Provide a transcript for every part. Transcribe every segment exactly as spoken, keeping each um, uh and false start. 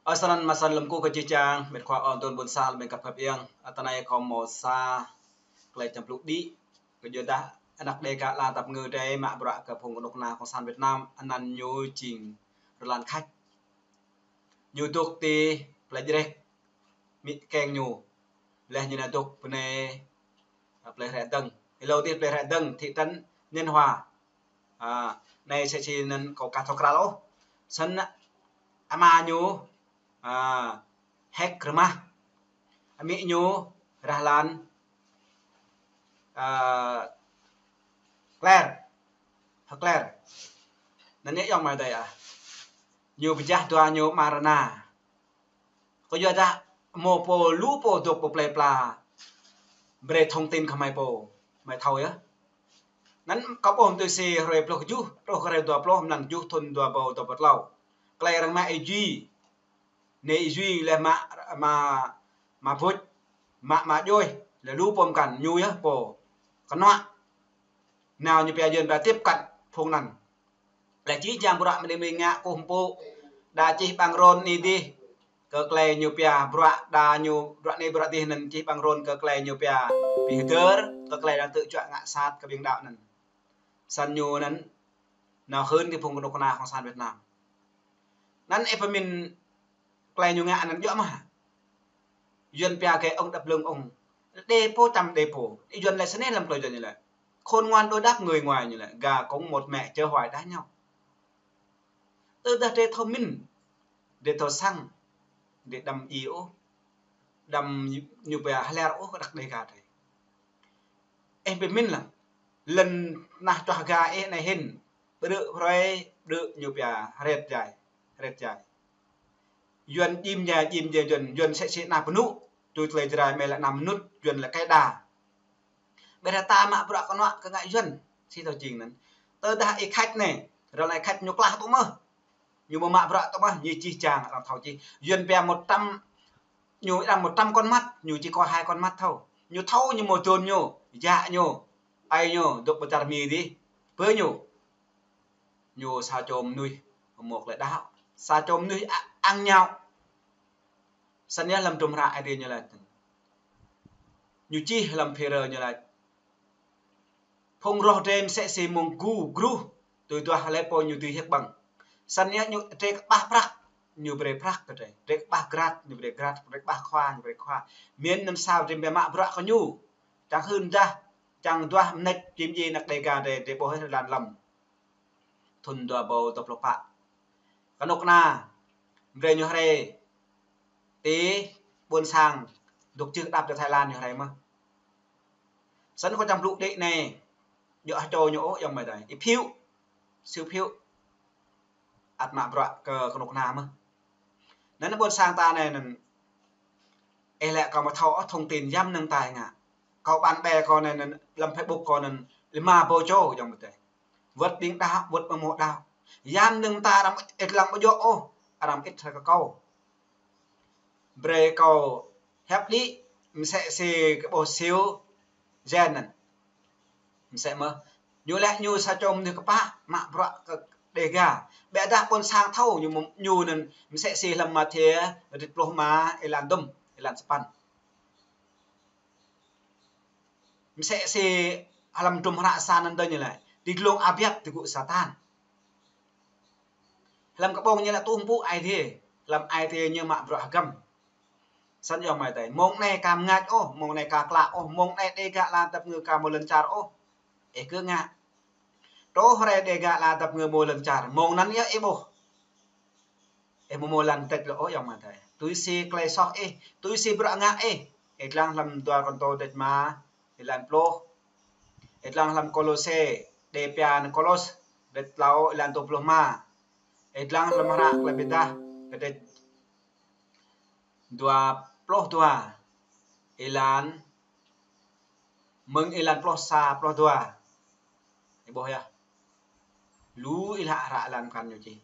Ơ, sa anăn mơ̆ng sa lăm kơ jih jang, met khua ôn tun ƀuôn sang lăm kăp khăp iăng. Ơ, tơ anai kâo hmâo sa tơlơi čăm blŭ đĭ. Kơ yua dah anăk Dêga ala tăp ngư drei mă bruă kơ phung kơnuk kơna Cộng sản Việt Nam, anăn ñu jing Roland Khăch. Ñu dôk ti plei Jreh, amĭ keng ñu. Leh ñu nao dôk bơnai, ơ, plei Hrĕ Dơ̆ng. Êlâo dih plei Hrĕ Dơ̆ng, thị trấn Nhân Hòa. Ơ, anai sĕ si anăn kâo ka thâo krăl ôh. Snăn ama ñu, ơ, Hek Rơmah. Amĭ ñu Rahlan, ơ, Kler. Hek Kler. Anăn ñu yŏng mơ̆ng adai ah. Ñu pơjah dua ñu ama Rơna. Kơ yua dah hmâo pô lu pô dôk pơ plei pla brei thông tin kơ hmei pô, hmei thâo yơh. Anăn kâo ƀuh tui si hrơi pluh kjuh, truh hrơi dua pluh mlan kjuh thŭn dua êbâo dua pluh tlâo. Tơlơi arăng mă êjui. Anai êjui leh mă, mă, mă buč, mă, mă djuai, leh lu pô mkăn ñu yơh pô kơnuă. Nao ñu pia Yuăn pia tiếp cận phung anăn. Leh čih jang bruă mơ̆ng anai mơ̆ng ngă kơkuh pơpŭ, đa čih ƀăng rôn anai dih kơ tơlơi ñu pia bruă, đa ñu bruă anai bruă dih anăn čih ƀăng rôn kơ tơlơi ñu pia bi hơdơr, kơ tơlơi arăng tŭ juă ngă sat kơ ƀing đaŏ anăn. Snăn ñu anăn nao hưn kơ phung kơnuk kơna Cộng sản Việt Nam. Anăn ih pơmĭn tơlơi ñu ngă anăn djŏ mơ̆. Yuăn pia kơ ông đập lưng ông. Đe pô čăm đe pô. Yuăn lĕ snei lăm tơlơi Yuăn ñu lĕ. Khôn ngoan đối đáp người ngoài ñu lĕ. Gà cũng một mẹ chớ hoài đá nhau. Tơdah drei thâo mĭn, drei thâo săng, drei đăm i ôh, đăm ñu pia hler ôh kơ anăk Dêga drei. Ih pơmĭn lăng, lŏn tơnah čuah ga ih anai hĭn, ƀrư̆ hrơi, ƀrư̆ ñu pia hrĕt jai, hrĕt jai. Yuăn djim jai, djim jai Yuăn, Yuăn sĕ si ană pơnŭ, tui tơlơi Jrai mơ̆ lĕ ană mơnŭt, Yuăn lĕ cái đà. Ƀiădah ta mă bruă kơnuă kơ ngă Yuăn, si thâo jing anăn. Tơdah ih Khăch anai, ră anai Khăch ñu klah tŭ mơh. Ñu ƀu mă bruă tŭ mơh, ñu čih jang arăng thâo čih. Yuăn pia một trăm, ñu arăng một trăm con mắt, ñu či kơ hai con mắt thâo. Ñu thâo ñu mơ̆ dôn ñu, yă ñu, ai ñu, dôk pơ čar Mi dih, pơ ñu. Ñu sa čô mơnuih, mơ̆ mơ̆ klĕ đaŏ. Sa čô mơnuih a-, ang ñao. Snăn yơh lăm hdruôm hră Aê Diê ñu lač. Ñu čih lăm Phi-e-rơ ñu lač. Phung roh drei msĕ si mông gu gruh, tui duah lĕ pô ñu dưi hiăk ƀơ̆ng. Snăn yơh ñu drei kơƀah prăk, ñu brei prăk kơ drei. Drei kơƀah grat, ñu brei grat, drei kơƀah khua, ñu brei khua. Mĭn anăn sa drei mă bruă kơ ñu. Čang hưn dah, čang duah mnêč čim dji anăk Dêga drei, drei ƀuh ih lăn lăm. Thŭn dua êbâo dua pluh pă. Kơnuk kơna, brei ñu hrei. Ti ƀuôn sang, dôk čư̆ đăp tơ Thái Lan ñu hrei mơh. Snăn kâo čăm blŭ đĭ anai, djŏ hơčô ñu ôh, yŏng mơ̆ adai. Ih phiu, siu phiu. Ăt mă bruă kơ kơnuk kơna mơh. Anăn ƀuôn sang ta anai anăn, ih lĕ kâo mơ̆ thâo ôh thông tin yăm mơnơ̆ng ta ngă. Kâo bạn bè kâo anăn, anăn, lăm Facebook kâo anăn, lima êbâo čô yŏng mơ̆ adai. Wơ̆t ƀing đaŏ, wơ̆t mơ̆ mơ̆ đaŏ. Yăm mơnơ̆ng ta arăng ih lăng ƀu djŏ ôh, arăng ih hră kơ kâo. Brei kâo hiăp đĭ, msĕ si kơ ƀuh siu, jen anăn. Msĕ mơh. Ñu lĕ ñu sa čô mơnuih kơƀah, mă bruă kơ Dêga. Ƀiădah ƀuôn sang thâo ñu mơ̆-, ñu anăn msĕ si lăm Mathiơ, rit pluh êma, êlan dŭm, êlan sapăn. Msĕ si lăm hdruôm hră sa anăn dơ̆ng ñu lĕ. Ti glông abiăp ti gŭ Satan. Lăm kơ ƀơ̆ng ñu lĕ tŭ mpŭ Aê Diê. Lăm Aê Diê ñu mă bruă hơgăm. Snăn yŏng mơ̆ adai. Mông anai ka mngač ôh, mông anai ka klă ôh, mông anai Dêga ala tăp ngư ka mâo lŏn čar ôh. Ih kơ ngă. Truh hrơi Dêga ala tăp ngư mâo lŏn čar. Mông anăn yơh ih ƀuh. Ih mơ̆ mâo lăn tĕč lŏ ôh yŏng mơ̆ adai. Tui si tơlơi soh ih, tui si bruă ngă ih. Ih dlăng lăm dua Kôrantô tĕč êma, êlan pluh. Ih dlăng lăm Kôlôse, đe pia anăn Kôlôs, tĕč tlâo, êlan dua pluh êma. Ih dlăng lăm hră Tơlơi Bi Êdah, tĕč dua pluh dua, êlan, mơ̆ng êlan pluh sa pluh dua. Ih ƀuh yơh. Lu ih lăi hră êlan mkăn ñu čih.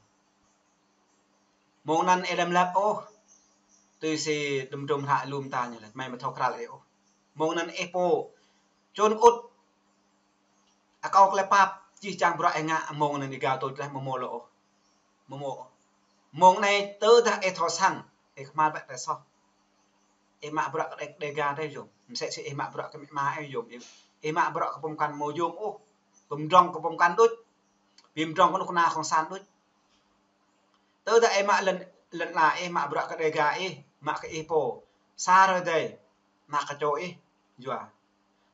Mông anăn ih đăm lăp ôh. Tui si hdruôm hdruôm hră lŏm ta ñu lĕ, hmei mơ̆ thâo krăl ih ôh. Mông anăn ih pô čun ŭt. Akâo tơlơi pap, jih jang bruă ih ngă, mông anăn ih gao tŭ leh mơ̆ mâo lŏ ôh. Mơ̆ mâo ôh. Mông anai tơdah ih thâo săng, Ih kơhma̱l bĕ tơlơi soh. Ih mă bruă kơ Đê-, Đêga tơi yôm. Msĕ si ih mă bruă kơ amĭ ama ih yôm. Ih, ih mă bruă kơ pơkŏn mơ̆ yôm ôh. Pơmdrŏng kơ pơkŏn đôč. Pơmdrŏng kơ kơnuk kơna cộng sản đôč. Tơdah ih mă lŏn, lŏn ala ih mă bruă kơ Đêga ih, mă kơ ih pô. Sa hrơi dih, mă kơ čô ih, yua.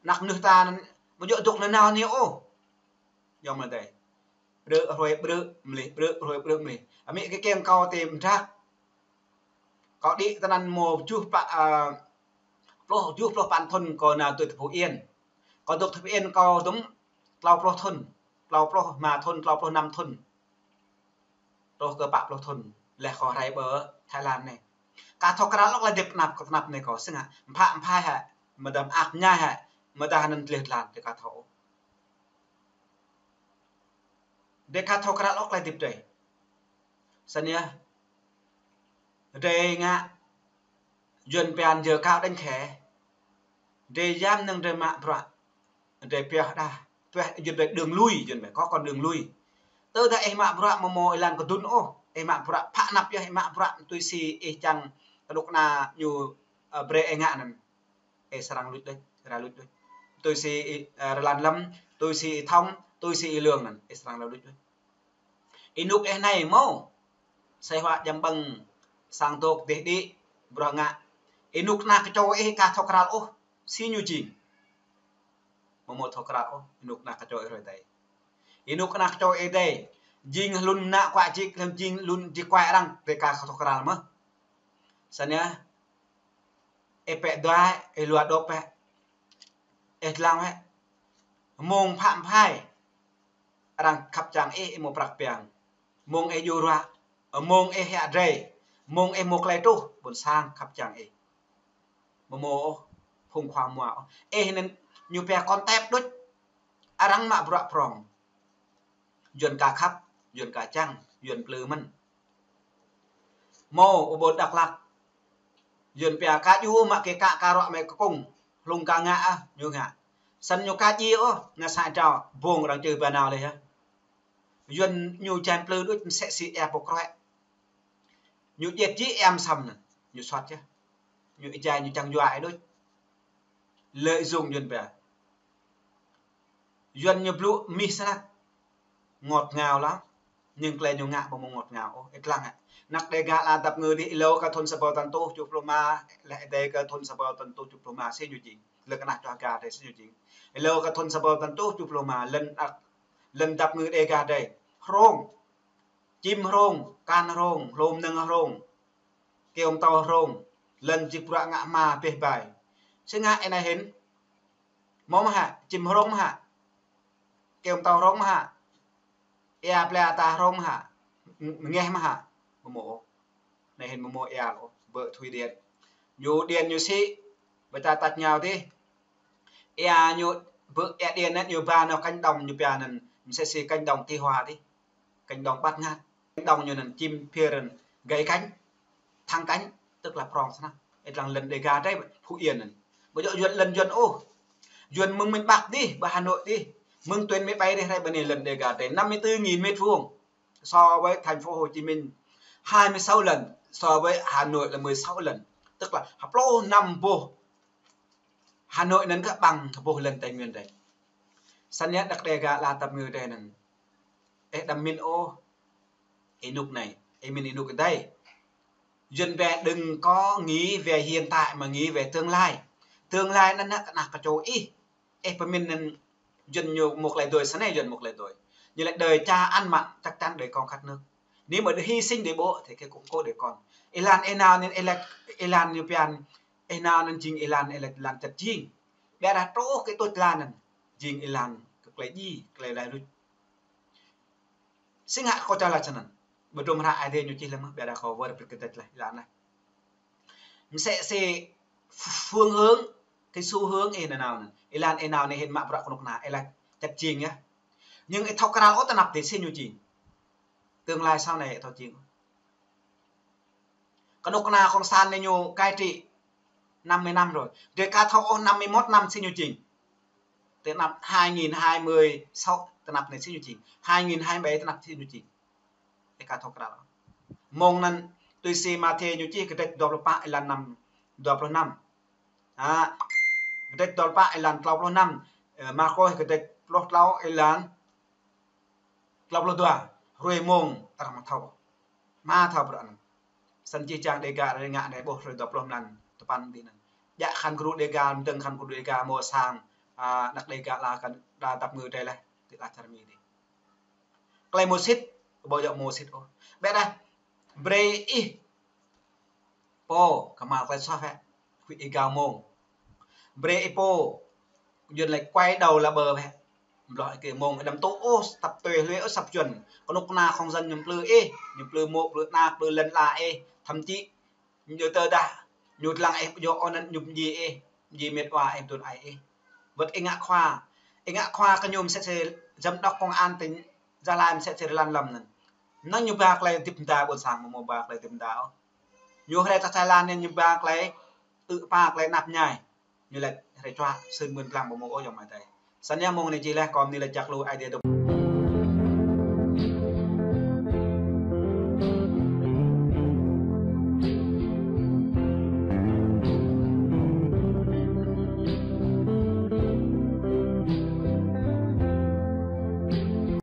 Anăp mơnuih ta anŭn, mơ̆ djơ̆ dŏ nanao ñu ôh. Yôm mơ̆ dih. Brư̆ hrơi brư̆ mlih, brư̆ hrơi brư̆ mlih. Amĭ kơ kiăng kâo tơm drăk. Kâo đĭ tơnăn mơ̆ juh pă, a, pluh, juh pluh păn thŭn kâo nao tui tơ Phú Yên. Kâo dŏ tơ Phú Yên kâo dŭm tlâo pluh thŭn, tlâo pluh rơma thŭn, tlâo pluh năm thŭn. Truh kơ pă pluh thŭn, laih kâo rai pơ Thái Lan anai. Ka thâo krăl ôh tơlơi hơdip tơnap, kơ tơnap anai kâo sĭt hă. Mphă mphai hă, mơdăm ak mơñai hă, mơdah anŭn tlĕ tlan, dih ka thâo ôh. Dih ka thâo krăl ôh tơlơi hơdip dih. Sĭt yơh. Dih ngă Yuan pian jơ kâo đĕnh khĕ. Dih yam năng dih mă bruă. Dih pioh đah. Pioh Yuan dih đường lui, Yuan dih có con đường lui. Tơdah ih mă bruă mơ̆ mơ̆ ih lăng kơdŭn ôh. Ih mă bruă phă anăp yơh, ih mă bruă tui si ih čang kơnuk kơna ñu, ơ, brơi ih ngă anŭn. Ih srăng luč đôč, ră luč đôč. Tui si ih, ơ, rơlan lăm, tui si ih thŏng, tui si ih lương anŭn, ih srăng ră luč đôč. Ih nuk ih anai mơ̆. Sai hua jăm ƀơ̆ng sang dŏ dih đĭ, bruă ngă. Ih nuk kơna kơ čô ih ka thâo krăl ôh, si ñu jing. Mơ̆ mơ̆ thâo krăl ôh, ih nuk kơna kơ čô ih hrơi dih. Ih nuk kơna kơ čô ih dih. Jing hlŭn mơnă kuă jik, hlŭn jing hlŭn jik kuă arăng, dih ka thâo krăl mơ̆. Sĭt yơh. Ih pĕ dua, ih lua dŏp pĕ. Ih lăng pĕ. Mơ̆ng phă mphai. Arăng khăp čang ih, ih mơ̆ prăk piăng. Mơ̆ng ih djru ruă. Mơ̆ng ih hia drơi. Mơ̆ng ih mơ̆ tơlơi truh, ƀôn sang khăp čang ih. Mơ̆ mơ̆ ôh, phung khua mua ôh. Ih anŭn ñu pia kŏn tep đôč. Arăng mă bruă prŏng. Yuan ka khăp, Yuan ka čang, Yuan plư mơ̆n. Mơ̆, ƀơi Dak Lak. Yuan pia ka djru mă kơ ka, ka ruă mă kơ kông. Hlung ka ngă ah, ñu ngă. Sĭt ñu ka djru ôh, ngă sa trao, ƀong arăng čư ba nao lĕ yơh. Yuan ñu čang plư đôč msĕ si ia pô kruĕ. Ñu djĕt djĭ ia msăm anŭn, ñu suăt yơh. Ñu ih jai ñu čang yua ih đôč. Lợi dụng Yuan pia. Yuan ñu blŭ mih snăk. Ngŏt ngao lăm. Nhưng tơlơi ñu ngă ƀu mơ̆ ngŏt ngao ôh. Ih lăng hă. Anăp Đêga ala dăp ngư dih, ih lâo kơ thŭn sa rơbâo tăn tuh tơjuh pluh rơma, laih dih kơ thŭn sa rơbâo tăn tuh tơjuh pluh rơma, si ñu jing. Lơ kơnah čoh Đêga dih si ñu jing. Ih lâo kơ thŭn sa rơbâo tăn tuh tơjuh pluh rơma, lŏn ak-, lŏn dăp ngư Đêga dih. Hrông. Čim hrông, kan hrông, hlô mơnơ̆ng hrông. Kơyâo mơtâo hrông, lŏn jik bruă ngă hma bĕ bai. Si ngă ih anai hĭn. Mơ̆ mơ̆ hă, čim hrông mơ̆ hă. Kơyâo mơtâo hrông mơ̆ hă. Ia plơi ta hrông mơ̆ hă. Ng-, ngeh mơ̆ hă. Mơ̆ mơ̆ ôh. Anai hĭn mơ̆ mơ̆ ia ôh, ƀơi Thụy Điển. Ñu Điển ñu sĭ, ƀơi ta tač ngao dih. Ia ñu ƀơi ia Điển anŭn ñu ba nao cánh đồng ñu pia anŭn, msĕ si cánh đồng ti hua dih. Cánh đồng bạt ngàn. Cánh đồng ñu anŭn čim phiêr anŭn gãy cánh, thẳng cánh, tức là prŏng snăk. Ih lăng lŏn Đêga dih, Phú Yên anŭn. Ƀu djơ̆ Yuan lŏn Yuan ôh. Yuan mơ̆ng miền Bắc dih, ƀơi Hà Nội dih. Mơ̆ng tuyến máy bay dih, rai ƀơi anai lŏn Đêga dih, năm mươi tư nghìn mét vuông. So với thành phố Hồ Chí Minh, hai mươi sáu lần. So với Hà Nội là mười sáu lần. Tức là hơpluh năm boh Hà Nội anŭn kơ ƀăng kơ boh lŏn Tây Nguyên dih. Sĭt yơh anăp Đêga ala dăp ngư dih anŭn. Ih đăm mĭn ôh. Ih nuk anai, ih mĭn ih nuk dih. Yuan pia đừng có nghĩ về hiện tại mà nghĩ về tương lai. Tương lai anŭn hă kơnah kơ čô ih. Ih pơmĭn anŭn Yuan ñu mơ̆ tơlơi dơi, sĭt yơh Yuan mơ̆ tơlơi dơi. Ñu laĭ đời cha ăn mặn, chắc chắn đời con khát nước. Nếu mà hy sinh để bố thì cái cũng có đời con. Ih lăng ih nao anŭn ih laĭ, ih lăng ñu pia, ih nao anŭn jing ih lăng, ih laĭ lăng čăt jing. Biă dah truh kơ tuč lăng anŭn, jing ih lăng kơ tơlơi djai, tơlơi laĭ luč. Si ngă kâo čang laĭ sĭt anŭn. Ƀu djơ̆ hră Ơi Adai ñu čih lăm mơ̆, biă dah kâo wơr bĭt kơ tơlơi laĭ anai. Msĕ si phương hướng, cái xu hướng ih nao anŭn. Ih lăng ih nao anai hĭn mă bruă kơnuk kơna, ih laĭ čăt jing yơh. Nhưng ih thâo krăl ôh tơnap dih si ñu jing. Tương lai sau này ih thâo jing. Kơnuk kơna cộng sản anai ñu cai trị năm mươi năm rồi. Dih ka thâo ôh năm mươi mốt năm si ñu jing. Tơnap hai nghìn hai mươi sáu tơnap anai si ñu jing. Hai nghìn hai mươi bảy tơnap si ñu jing. Ih ka thâo krăl. Mơ̆ng anŭn Tui si Mathiơ ñu čih kơdrêč dua pluh pă êlan năm, dua pluh năm. Ha, kơdrêč dua pluh pă êlan klâo pluh năm. Ơ, Markôs kơdrêč pluh klâo êlan klâo pluh dua. Hrơi mông ta răng mă thâo. Mă thâo bruă anŭn. Snăn jih jang Dega rai ngă anai ƀuh hrơi dua pluh mlan tơpăn dih anŭn. Djă khăn gru Dega, mdơ̆ng khăn gru Dega mơ̆ sang, a, anak Dega la kăn đa dăp ngư dai leh, ti la čar Mi dih. Klei mơsĭt, ƀu djơ̆ mơsĭt ôh. Ƀĕ dah, brei ih pô kơmăl klei soh wĕ, huĭ ih gao mông. Brei ih pô, Yuăn laĭ quay đầu là bờ wĕ. Blŏ ih kơ mông, đăm tŭ ôh, tăp tui hlue ôh asăp Yuăn. Kơnuk kơna không dân ñu plư ih, ñu plư mô̆, plư anak, plư lăn ala ih. Thậm chí, ñu tơdah, ñu lăng ih, yua anŭn ñu pơjing ih, pơjing met wa ih, tun ai ih. Wơ̆t ih ngă khua, ih ngă khua kơ ñu mơsĕ si giám đốc công an tỉnh Gia Lai mơsĕ si rơlan lăm anŭn. Anŭn ñu ba klei dĭp mda ƀôn sang mơ̆ mơ̆ ba klei dĭp mda ôh. Ñu hrĕ tơ Thái Lan anŭn ñu ba klei, ư̆ pă klei anăp ñai. Ñu laĭ hrĕ čuă sưn mưn blang ƀu mơ̆ ôh ayŏng amai adơi. Snăn yơh mông anai jih leh kâo mơni laĭ jak lu Aê Diê dŏ.